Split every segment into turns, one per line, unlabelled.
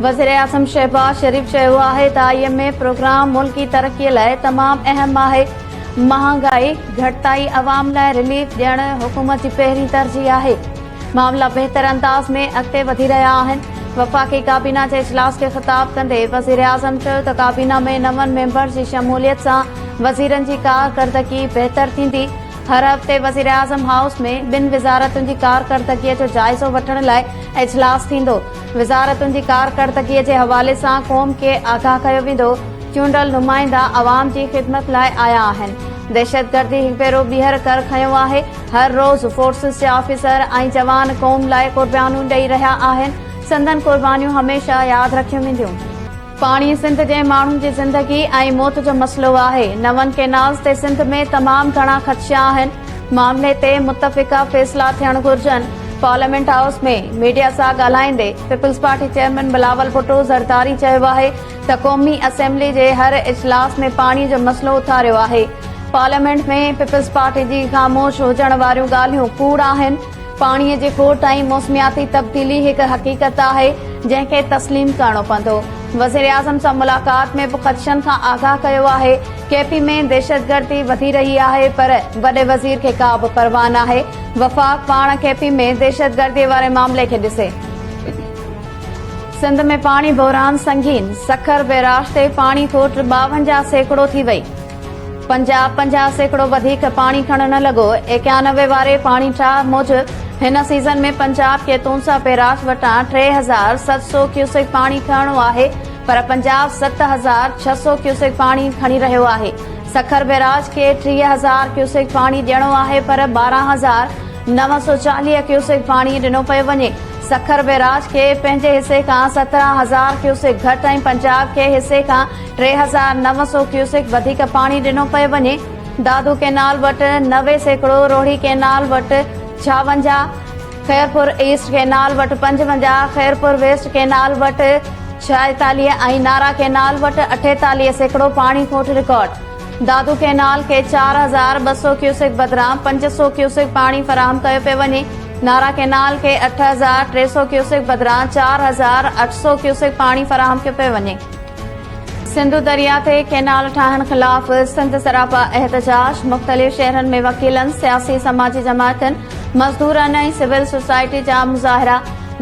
وزيراعظم شهباز شريف چيو آهي ته I M F programme ملڪي ترقي لاء تمام اهم آهي، مهانگائي گهٽتائي عوام لاء رليف ڏيڻ حڪومت جي پهرين ترجيح آهي، معاملا بهتر انداز ۾ اڳتي وڌي رهيا آهن. وفاقي ڪابينا جي اجلاس کي خطاب ڪندي وزيراعظم چيو ته ڪابينا ۾ نون ميمبرز جي شموليت سان وزيرن جي ڪارڪردگي بهتر ٿيندي، هر هفتي وزيراعظم هائوس ۾ ٻن وزارتن جي ڪارڪردگي جو جائزو وٺڻ لاء اجلاس ٿيندو، وزارتن جي ڪارڪردگي جي حوالي سان قوم کي آگاهه ڪيو ويندو، چونڊيل نمائندا عوام جي خدمت لاء آيا آهن، دهشتگردي هڪ ڀيرو ٻيهر ڪر کنيو آهي، هر روز فورسز جا آفيسر ۽ جوان قوم لاء قربانيون ڏئي رهيا آهن، سندن قربانيون هميشه ياد رکيون وينديون. پاڻي سنڌ جي ماڻهن جي زندگي ۽ موت جو مسئلو آهي، نون ڪينالز تي سنڌ ۾ تمام گهڻا خدشا آهن، معاملي تي متفقه فيصلا ٿيڻ گهرجن، پارليامينٽ هائوس ۾ ميڊيا سان ڳالهائيندي peoples party chairman Bilawal Bhutto Zardari چيو آهي ته قومي اسيمبلي جي هر اجلاس ۾ پاڻي جو مسئلو اٿاريو آهي، پارليامينٽ ۾ پيپلز پارٽي جي خاموش هجڻ واريون ڳالهيون ڪوڙ آهن. پاڻي جي کوٽ ۽ موسمياتي تبديلي هڪ حقيقت آهي جنهن کي تسليم ڪرڻو پوندو. وزيراعظم سان ملاقات ۾ به خدشن کان آگاهه ڪيو آهي، ڪي پي ۾ دهشتگردي وڌي رهي آهي پر وڏي وزير کي ڪا به پرواهه ناهي، وفاق پاڻ ڪي پي ۾ دهشتگردي واري معاملي کي ڏسي. سنڌ ۾ پاڻي بحران سنگين، سکر بئراج تي پاڻي کوٽ 52% ٿي وئي. پنجاب 50% وڌيڪ پاڻي کڻڻ لڳو، 91 واري پاڻي ٺاهه موجب هن سيزن ۾ پنجاب کي تونسا بئراج وٽان 3700 ڪيوسڪ پاڻي کڻڻو آهي پر پنجاب 7600 ڪيوسڪ پاڻي کڻي رهيو آهي، سکر بئراج کي 30,000 ڪيوسڪ پاڻي ڏيڻو آهي پر 12,940 ڪيوسڪ پاڻي ڏنو پيو وڃي. سکر بئراج کي پنهنجي حصي کان 17,000 ڪيوسڪ گهٽ ۽ پنجاب کي حصي کان 3900 ڪيوسڪ وڌيڪ پاڻي ڏنو پيو وڃي، دادو ڪئنال وٽ 90%، روهڙي ڪئنال وٽ 56، خيرپور ايسٽ ڪئنال وٽ 55، خيرپور ويسٽ ڪئنال وٽ 46 ۽ نارا ڪئنال وٽ 48% پاڻي کوٽ رڪارڊ، دادو ڪئنال کي 4200 ڪيوسڪ بدران 500 ڪيوسڪ پاڻي فراهم ڪيو پيو وڃي، نارا ڪئنال کي 8300 ڪيوسڪ بدران 4800 ڪيوسڪ پاڻي فراهم ڪيو پيو وڃي. سنڌو درياء تي ڪئنال ٺاهڻ خلاف سنڌ سراپا احتجاج، مختلف شهرن ۾ وڪيلن، سياسي سماجي جماعتن، مزدورن ۽ سول سوسائٽي جا مظاهرا،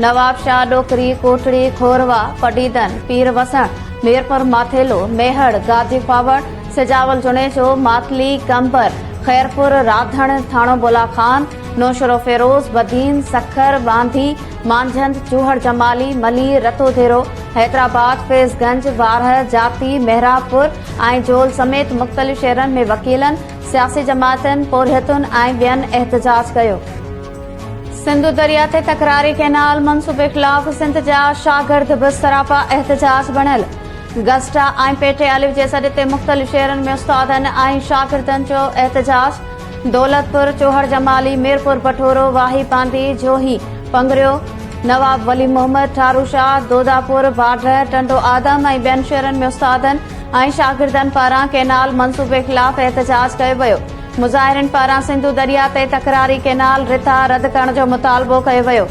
نوابشاهه، ڏوڪري، ڪوٽڙي، کوروا، پڊعيدن، پير وسڻ، ميرپور ماٿيلو، ميهڙ، گاجي خواوڙ، سجاول جوڻيجو، ماتلي، قمبر، خيرپور، راڌڻ، ٿاڻو بولا خان، نوشهروفيروز، بدين، سکر، ٻانڌي، مانجهند، چوهڙ جمالي، ملير، رتوديرو، حيدرآباد، فيض گنج، وارهه، جاتي، محرابپور ۽ جهول سميت مختلف شهرن ۾ وڪيلن، سياسي جماعتن، پورهيتن ۽ ٻين احتجاج ڪيو. سنڌو درياء تي تڪراري ڪئنال منصوبي خلاف سنڌ جا شاگرد به سراپا احتجاج بڻيل. گسٽا ۽ پي ٽي الف جي سڏ تي مختلف شهرن ۾ استادن ۽ شاگردن جو احتجاج. دولتپور، چوهڙ جمالي، ميرپور بٺورو، واهي پانڌي، جوهي، پنگريو، نواب ولي محمد، ٺاروشاهه، دوداپور، باڊهه، ٽنڊو آدم ۽ ٻين شهرن ۾ استادن ۽ شاگردن پاران ڪئنال منصوبي خلاف احتجاج ڪيو ويو. مظاهرين پاران سنڌو درياء تي تڪراري ڪئنال رٿا رد ڪرڻ جو مطالبو ڪيو ويو.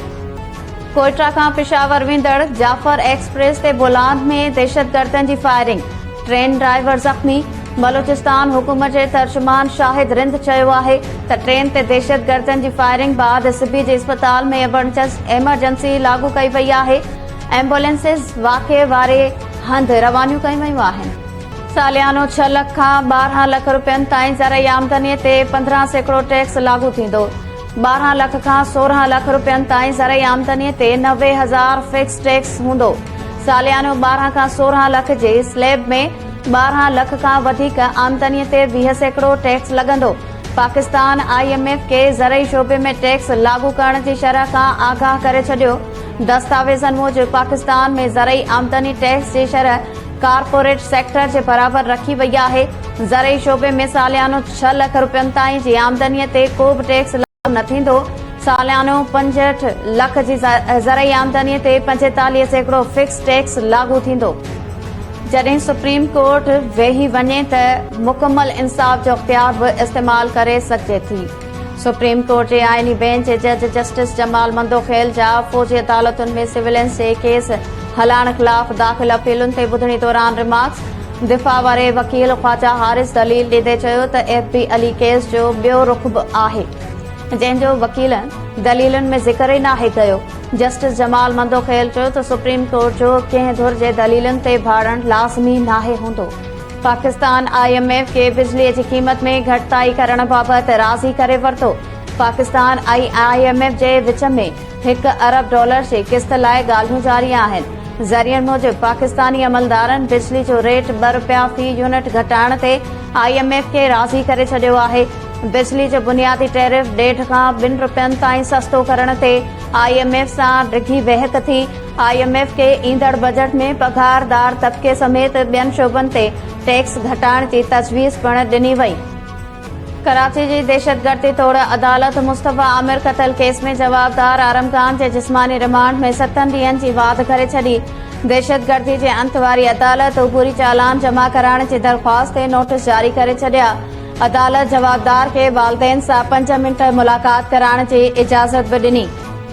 ڪوئٽا کان پشاور ويندڙ جعفر ايڪسپريس تي بولان ۾ دهشتگردن جي فائرنگ، ٽرين ڊرائيور زخمي، بلوچستان حڪومت جي ترجمان شاهد رند چيو آهي ته ٽرين تي دهشتگردن جي فائرنگ بعد سبي جي اسپتال ۾ ايمرجنسي لاڳو ڪئي وئي آهي، ايمبولينسز واقعي واري هنڌ روانيون ڪيون ويون آهن. ساليانو ڇهه لک کان 12 لک رپين تائين زرعي آمدني تي 15% ٽيڪس لاڳو ٿيندو، 12 لک کان 16 لک رپين تائين زرعي آمدني تي 90 هزار فڪس ٽيڪس هوندو، ساليانو 12 کان 16 لک جي سليب ۾ 12 لک کان وڌيڪ آمدني تي 20% ٽيڪس لڳندو، پاڪستان I M F کي زرعي شعبي ۾ ٽيڪس لاڳو ڪرڻ جي شرح کان آگاهه ڪري ڇڏيو، دستاويزن موجب پاڪستان ۾ زرعي آمدني ٽيڪس جي شرح ڪارپوريٽ سيڪٽر جي برابر رکي وئي آهي، زرعي شعبي ۾ ساليانو ڇهه لک رپين تائين جي آمدني تي ڪو به ٽيڪس لاڳو نه ٿيندو، ساليانو 65 لک جي زرعي آمدني تي 45% فڪس ٽيڪس لاڳو ٿيندو. جڏهن سپريم ڪورٽ ويهي وڃي ته مڪمل انصاف جو اختيار به استعمال ڪري سگهجي ٿي. سپريم ڪورٽ جي آئيني بينچ جي جج جسٽس جمال مندوخيل جا فوجي عدالتن ۾ سويلينز جي ڪيس هلائڻ خلاف داخل اپيلن تي ٻڌڻي دوران ريمارڪس، دفاع واري وڪيل خواجا حارث دليل ڏيندي چيو ته ايف بي علي ڪيس جو ٻيو رخ به آهي جنهن جو وڪيلن دليلن ۾ ذڪر ئي ناهي ڪيو. جسٽس جمال مندوخيل چيو ته سپريم ڪورٽ جو ڪنهن ڌر جي دليلن تي ڀاڙڻ لازمي ناهي هوندو. پاڪستان I M F کي بجلي جي قيمت ۾ گهٽتائي ڪرڻ بابت راضي ڪري ورتو، پاڪستان ۽ I M F جي وچ ۾ هڪ ارب ڊالر جي قسط لاء ڳالهيون جاري آهن. ذريعن موجب پاڪستاني عملدارن بجلي جو ريٽ ٻه رپيا في يونٽ گهٽائڻ تي I M F کي راضي ڪري ڇڏيو آهي. بجلي جو بنيادي ٽيرف ڏيڍ کان ٻن رپين تائين سستو ڪرڻ تي I M F سان ڊگهي ويهڪ ٿي، I M F کي ايندڙ بجيٽ ۾ پگهاردار طبقي سميت ٻين شعبن تي ٽيڪس گهٽائڻ جي تجويز پڻ ڏني وئي. ڪراچي جي دهشتگردي توڙ عدالت مصطفيٰ عامر قتل ڪيس ۾ جوابدار آرم خان جي جسماني رمانڊ ۾ ستن ڏينهن جي واڌ ڪري ڇڏي. دهشتگردي جي انت واري عدالت عبوري چالان جمع ڪرائڻ جي درخواست تي نوٽيس جاري ڪري ڇڏيا. عدالت جوابدار کي والدين سان پنج منٽ ملاقات ڪرائڻ جي اجازت به ڏني.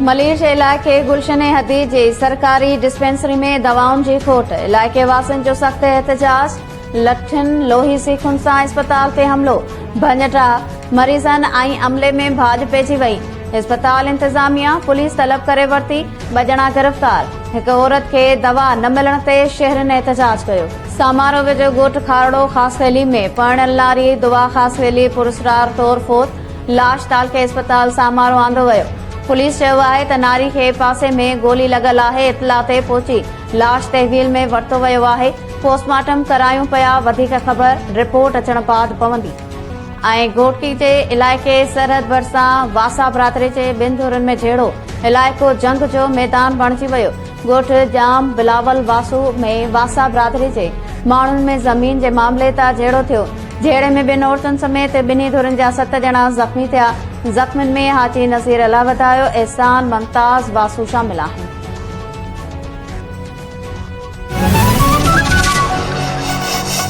ملير جي علائقي گلشن حديد جي سرڪاري ڊسپينسري ۾ دوائن جي کوٽ، علائقي واسين جو سخت احتجاج، لٺين، لوهي سيخن سان اسپتال تي حملو، ڀڃ ڊاهه، مريضن ۽ عملي ۾ ڀاڄ پئجي وئي، اسپتال انتظاميا پوليس طلب ڪري ورتي، ٻه ڄڻا گرفتار، هڪ عورت کي دوا نه ملڻ تي شهرين احتجاج ڪيو. سامارو ويجهو ڳوٺ کارڙو خاصخيلي ۾ پرڻيل ناري دعا خاصخيلي پراسرار طور فوت، لاش تعلقي اسپتال سامارو آندو ويو. پوليس چيو آهي ته ناري کي پاسي ۾ گولي لڳل آهي، اطلاع تي پهچي لاش تحويل ۾ ورتو ويو آهي، پوسٽ مارٽم ڪرايون پيا، وڌيڪ خبر رپورٽ اچڻ بعد پوندي. ۽ گهوٽڪي جي علائقي سرحد ڀرسان واسا برادري جي ٻن ڌرين ۾ جهيڙو، علائقو جنگ جو ميدان بڻجي ويو، ڳوٺ ڄام بلاول واسو ۾ واسا برادري جي ماڻهن ۾ زمين جي معاملي تان جهيڙو ٿيو، جهيڙي ۾ ٻن عورتن سميت ٻنهي ڌرين جا ست ڄڻا زخمي ٿيا، زخمين ۾ حاجي نذير الله وڌايو، احسان، ممتاز واسو شامل آهن.